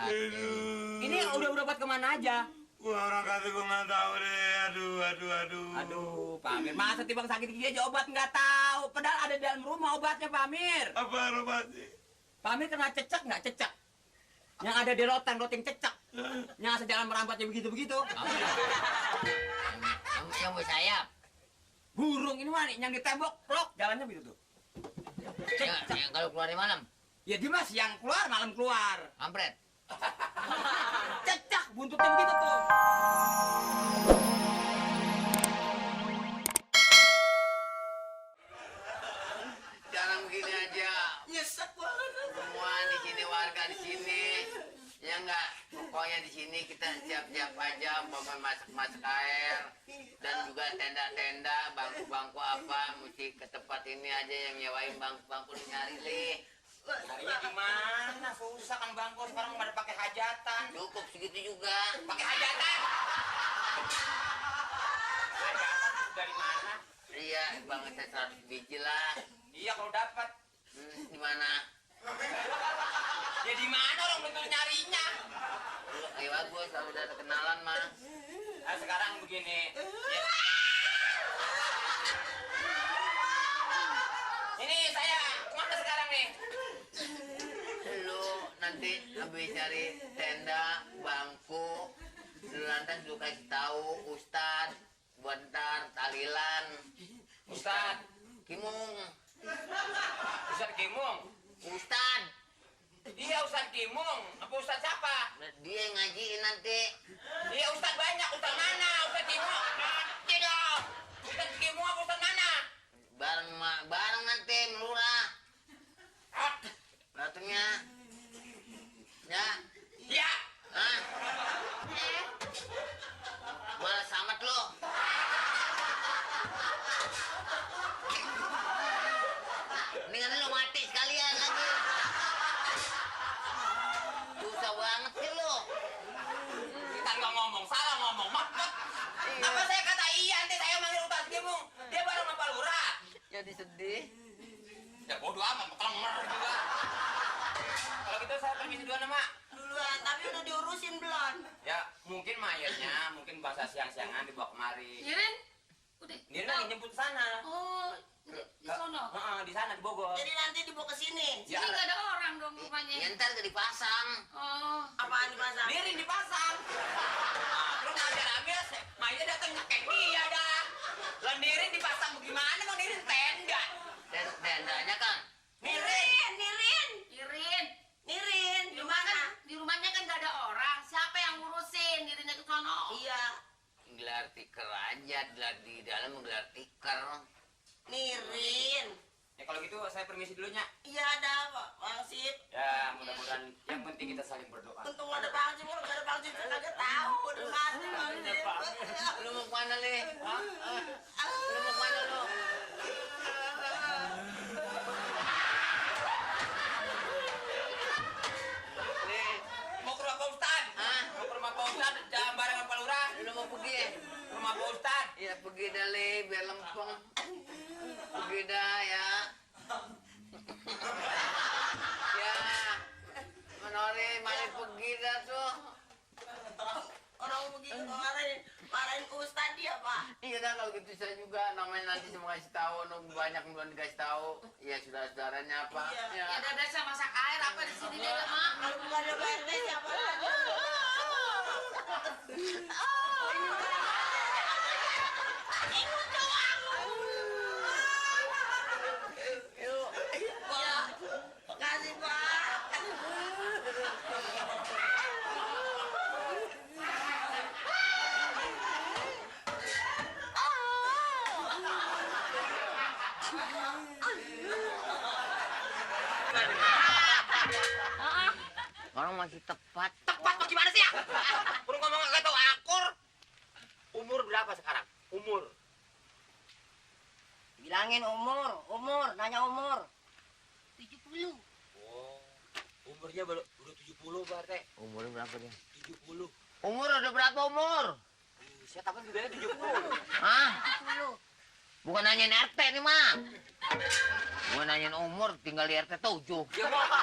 berobat. Ini udah berobat kemana aja? Gua orang kata gua nggak tahu deh. Aduh. Aduh, Pak Amir, masa tiba sakit gigi aja obat nggak tahu? Padahal ada di dalam rumah obatnya, Pak Amir. Apa obatnya? Pak Amir kena cecek nggak cecek? Yang ada di roteng cecek. Yang asal jalan merambatnya begitu-begitu. Yang bersayap. Burung ini mana? Yang di tembok, plok, jalannya begitu tuh. Yang kalau keluar di malam. Ya dia mah siang keluar, malam keluar. Kampret. Cecek, buntutnya begitu tuh. Jangan begini aja. Nyesek banget. Semua di sini, warga di sini. Ya enggak, pokoknya di sini kita siap-siap aja umpama masak air dan juga tenda-tenda, bangku-bangku apa mesti ke tempat ini aja yang nyewain bangku-bangku nyari leh. Carinya di mana? Susah kan bangku sekarang pada pakai hajatan. Cukup segitu juga. Pakai hajatan. Hajatan dari mana? Iya, bangetnya 100 biji lah. Iya kalau dapat. Di mana? Ya di mana orang belum nyarinya? Ayo bagus, kalau udah ada kenalan mah. Nah, sekarang begini. Ya. Ini saya kemana sekarang nih? Lu nanti habis cari tenda, bangku, lu lantas lu kasih tahu Ustad buat ntar tahlilan. Ustad Kimung. Ustad Kimung. Ustad. Iya Ustad Kimung. Apa Ustad siapa? Dia yang ngajiin nanti. Iya Ustad banyak. Ustad mana? Ustad Kimung. Tidak. Ustad Kimung apa Ustad mana? Bareng nanti melurah. Datangnya. Ya. Ya. Hah? Balas amat lo. Mendingan lo mati sekalian lagi. Susah banget sih lo. Kita nggak ngomong, salah ngomong. Maksud. Apa saya kata iya nanti saya manggil Ustad Kimung. Dia baru sama Pak Lurah. Jadi sedih. Ya bodo amat, kelenger juga. Kalau gitu saya permisi duluan, Mak. Duluan, tapi udah diurusin belum? Ya, mungkin mayatnya, mungkin bahasa siang-siangan dibawa kemari. Nirin? Udah. Ini lagi nyebut sana. Oh, di sono. Heeh, di sana di Bogor. Jadi nanti dibawa ke sini. Sini nggak ada orang dong rumahnya. Ya ntar gak dipasang. Oh. Apaan dipasang? Nirin dipasang. Terus ngajar Amir, mayatnya datang nyekek dia dah. Lah Nirin dipasang bagaimana? Bang Nirin tenda. Tendanya kan. Nirin. Di mana? Di rumahnya kan nggak ada orang. Siapa yang ngurusin? Nirinnya ke sono. Iya. Gelar tikar aja, di dalam gelar tikar. Nirin. Ya kalau gitu saya permisi dulunya. Iya ada Pak Wangsip. Ya, mudah-mudahan yang penting kita saling berdoa. Untung ada Bang Wangsip, kalau nggak ada Bang Wangsip saya kagak tahu udah mati Bang Wangsip. Lu mau kemana, Le? Lu mau kemana, lu? Le, Mau ke rumah Pak Ustad? Hah? Mau ke rumah Pak Ustad, jangan bareng sama Pak Lurah. lu mau pergi? Rumah Pak Ustad. Ya pergi dah, Le, biar lempeng. Pergi dah, ya. Ya. Menori, mari pergi dah tuh. Orang begitu marahin Ustad dia Pak. Iya dah, kalau gitu saya juga namanya nanti cuma kasih tahu, nunggu banyak belum dikasih tahu. Ya saudara-saudaranya apa? Iya. Ya udah biasa masak air apa di sini deh, Mak. Kalau bukan ada Pak RT siapa lagi? Ikut doang. Yuk. Ya, makasih Pak. Orang masih tepat. Tepat bagaimana sih ya? Perlu ngomong nggak tahu akur. Umur berapa sekarang? Umur. Bilangin umur, nanya umur. 70. Oh, umurnya baru udah 70 berarti. Umurnya berapa dia? 70. Umur udah berapa umur? Saya tapi juga 70. Hah? Bukan nanyain RT nih, mah. Bukan nanyain umur, tinggal di RT 7. Ya mau apa?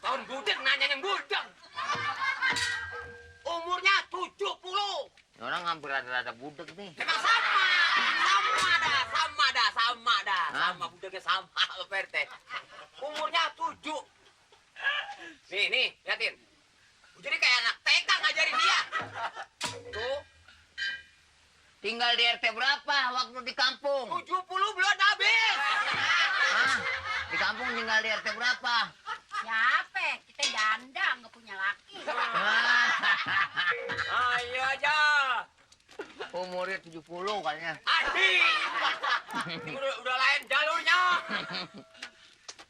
tahun budek nanya yang budek. Umurnya 70. Orang hampir rada-rada budek nih. Memang sama dah. Sama budeknya sama Pak RT. Umurnya 7. Nih, liatin. Jadi kayak anak TK ngajarin dia. Tuh, Tinggal di RT berapa waktu di kampung? 70 belum habis. Hah? Di kampung tinggal di RT berapa? Siapa? Kita janda, nggak punya laki. Ayo aja. Umurnya 70 kayaknya. Adi. Ini udah lain jalurnya.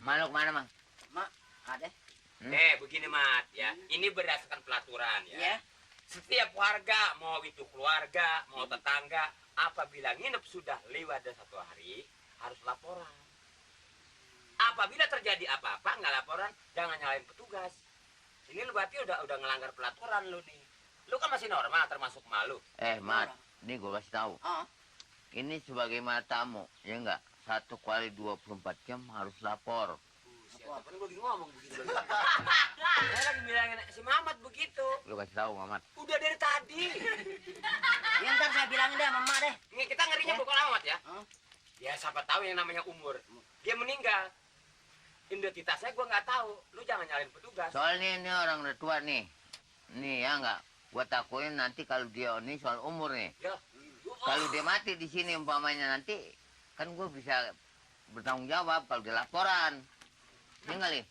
Malu kemana, Mang? Mak, ada. Begini, Mat, ya. Ini berdasarkan pelaturan, ya. Ya. Setiap warga, mau itu keluarga, mau tetangga, apabila nginep sudah lewat dari 1 hari, harus laporan. Apabila terjadi apa-apa, nggak laporan, jangan nyalain petugas. Ini lu berarti udah ngelanggar pelaturan lu nih. Lu kan masih normal, termasuk malu. Mat, ini gue kasih tahu. Oh. Ini sebagai tamu, ya enggak? 1 kali 24 jam harus lapor. Siapa nih gue lagi ngomong begitu. Saya lagi bilangin si Mamat begitu. Lu kasih tahu, Mamat. Udah dari tadi. Ya, ntar saya bilangin deh sama Mak deh. Ini kita ngerinya Ya. bukan Mamat ya. Hah? Ya siapa tahu yang namanya umur. Dia meninggal. Identitasnya gue nggak tahu. Lu jangan nyalain petugas. Soalnya ini orang udah tua nih. Nih ya enggak? Gua takutin nanti kalau dia ini soal umur nih. Ya. Kalau dia mati di sini umpamanya nanti kan gue bisa bertanggung jawab kalau dia laporan. Ini kali.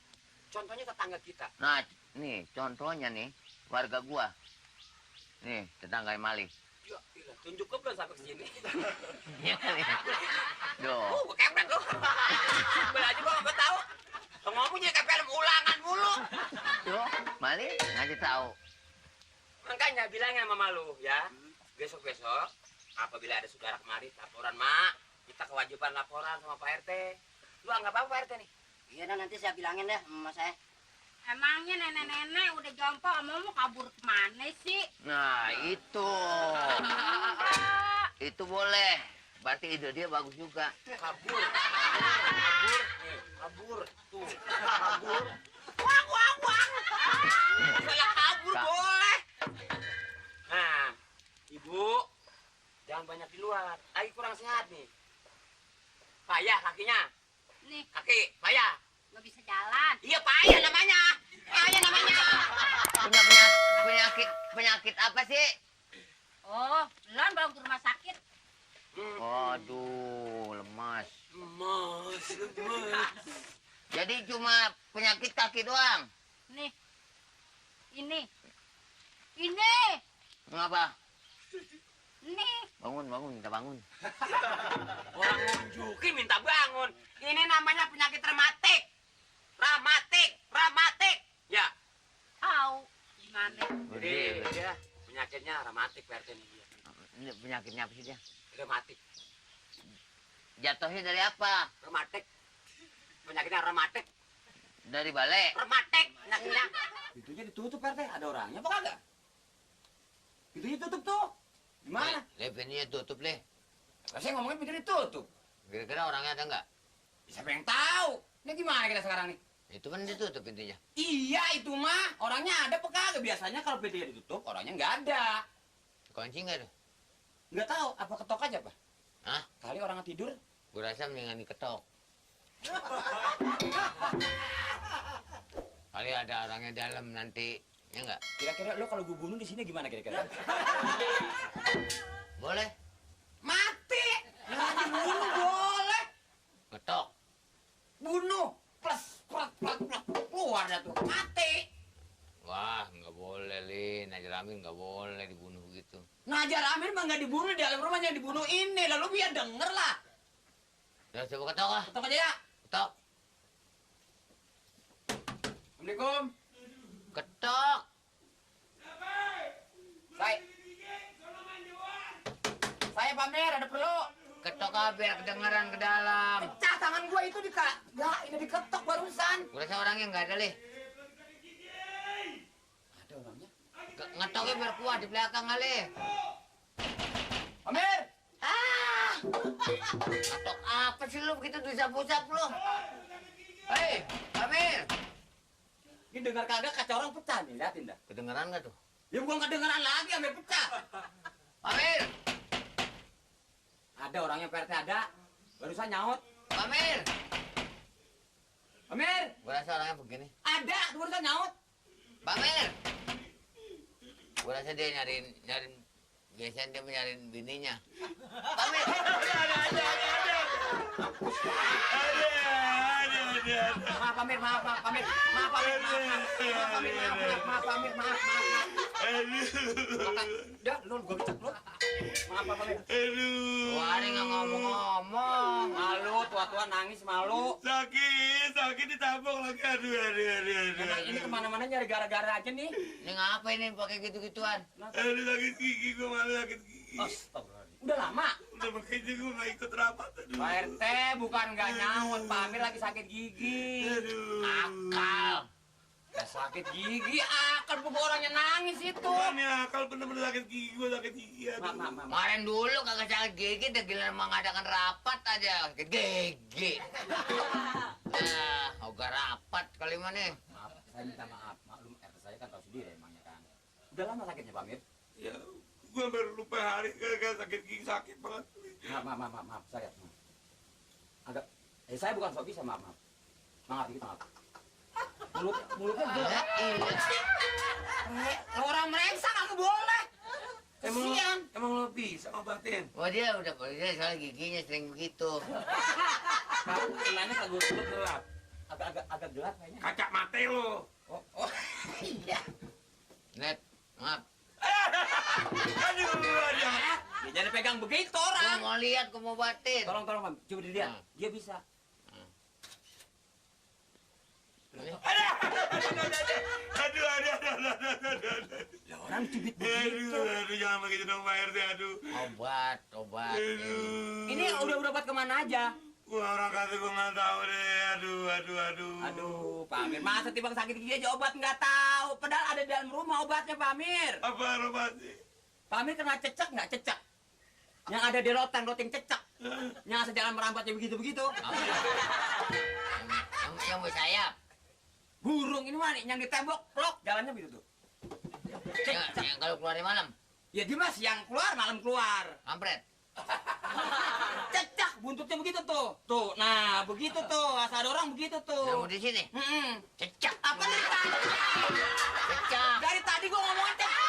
Contohnya tetangga kita. Nah, nih contohnya nih warga gua. Nih tetangga Mali. Ya, ilah, tunjuk lu belum sampai ke sini. Iya kali. Duh. Gue kepret lu. Bel aja gue nggak tahu. Lo ngomongnya kayak film ulangan mulu. Tuh, Mali ngasih tahu. Makanya bilangin sama malu ya. Besok-besok apabila ada saudara kemari laporan, Mak. Kita kewajiban laporan sama Pak RT. Lu anggap apa Pak RT nih? Iya, dah, nanti saya bilangin deh sama saya. Emangnya nenek-nenek udah jompo, mau kabur kemana sih? Nah, itu. Enggak. Itu boleh. Berarti ide dia bagus juga. Kabur. Nih, kabur. Tuh, kabur. Wang. Saya kabur boleh. Nah, Ibu, jangan banyak di luar. Lagi kurang sehat nih. Payah kakinya. Nih, Kaki, payah. nggak bisa jalan. Iya, payah namanya. Payah namanya. Punya penyakit apa sih? Oh, belum ke rumah sakit. Waduh, lemas. Lemas. Jadi cuma penyakit kaki doang. Nih, ini, Ngapa? nih. Bangun, minta bangun. Orang nunjukin minta bangun. Ini namanya penyakit rematik. Rematik. Ya. Tahu gimana? Jadi dia penyakitnya rematik Pak RT nih dia. Ini penyakitnya apa sih dia? Rematik. Jatuhnya dari apa? Rematik. Penyakitnya rematik. Dari balik. Rematik penyakitnya. Pintunya ditutup RT, ada orangnya apa kagak? Pintunya tutup tuh. Gimana? Pintunya tutup, Le. Saya ngomongin pintu ditutup. Kira-kira orangnya ada nggak? Siapa yang tahu? Ini gimana kita sekarang nih? Itu kan ditutup pintunya. Iya itu mah, orangnya ada apa kagak? Biasanya kalau pintunya ditutup, orangnya nggak ada. Kunci nggak tuh? Nggak tahu, apa ketok aja pak? Hah? Kali orangnya tidur. Gue rasa mendingan diketok. Kali ada orangnya dalam nanti, ya nggak? Kira-kira lo kalau gue bunuh di sini gimana kira-kira? Boleh? Mati! Nah, dibunuh boleh. Ketok. Bunuh. Plus, keluar dah tuh. Mati. Wah, nggak boleh, Lin. Najar Amin nggak boleh dibunuh gitu. Najar Amir mah nggak dibunuh di dalam rumahnya, dibunuh ini. Lalu biar denger lah. Udah, coba ketok lah. Ketok aja ya. Ketok. Assalamualaikum. Ketok. Saya pamer, ada perlu. Ketok aja biar kedengeran ke dalam. Pecah tangan gua itu ini diketok barusan. Gue rasa orangnya nggak ada, Lin. Ada orangnya. Ngetoknya biar kuat di belakang kali. Pamer. Ngetok apa sih lu begitu diusap-usap lu? Hei, Amir. Ini dengar kagak kaca orang pecah nih, liatin dah. Kedengeran nggak tuh? Ya bukan kedengeran lagi, sampai pecah. Pamir, Ada orangnya Pak RT ada. Barusan nyaut. Pamir. Pamir, Gua rasa orangnya begini. ada, barusan nyaut. Pamir. Gua rasa dia nyariin biasanya dia nyariin bininya. Pamir. Maaf Pamir, maaf Pamir. Maaf Pamir, maaf Pamir, maaf. Dah, lu gua kecek lu. Maaf Pamir. Wah, ini nggak ngomong-ngomong. Malu, tua-tua nangis malu. Sakit ditabok lagi. Aduh. Emang ini kemana-mana nyari gara-gara aja nih. Ini ngapain nih pakai gitu-gituan? Aduh, sakit gigi, gue malah sakit gigi. Astagfirullahaladzim. Udah lama. Udah makanya gue gak ikut rapat. Aduh. Pak RT bukan nggak nyaut, Pak Amir lagi sakit gigi. Aduh. Akal. Ya, sakit gigi, akal bukan orangnya nangis itu. Bukan ya, akal bener-bener sakit gigi, gue sakit gigi. Aduh. Maaf. Kemarin dulu kagak sakit gigi, udah giliran mengadakan rapat aja sakit gigi. Ogah rapat kali mana? Maaf, saya minta maaf. Maklum RT saya kan tahu sendiri emangnya kan. Udah lama sakitnya Pak Amir? Ya, gue baru lupa hari gara-gara sakit gigi, sakit banget. Maaf, saya. Agak, saya bukan sok bisa, maaf. Maaf. Mulutnya Ya, jelek. Orang mereksa nggak boleh. Kesian. Emang lo bisa ngobatin? Wah dia udah soal giginya sering begitu. Kenanya kagak gelap. Agak gelap kayaknya. Kaca mate lo. Oh, iya. Net, maaf. Aduh. Ya, jangan pegang begitu Gua orang. mau lihat, gua mau batin. Tolong, Pak. Coba dilihat. Dia bisa. Aduh. Ya, orang cubit begitu. Aduh, jangan begitu dong Pak RT, aduh. Obat. Ini udah berobat kemana aja? Gua orang kata gua nggak tahu deh, aduh. Aduh, Pak Amir, masa timbang sakit gigi aja obat nggak tahu? Padahal ada di dalam rumah obatnya, Pak Amir. Apa obat sih? Pak Amir kena cecek nggak cecek? Yang ada di roting cecek. Yang asal jalan merambatnya begitu-begitu. Yang bersayap. Burung ini mana? Yang di tembok, plok, jalannya begitu tuh. Yang kalau keluar di malam, Ya dia mah siang keluar, malam keluar. kampret. Cecek, buntutnya begitu tuh. Tuh, nah begitu tuh. Asal ada orang begitu Kamu tuh. di sini. Cecak. Apa nih? Cecak. Dari tadi gua ngomongin cecek.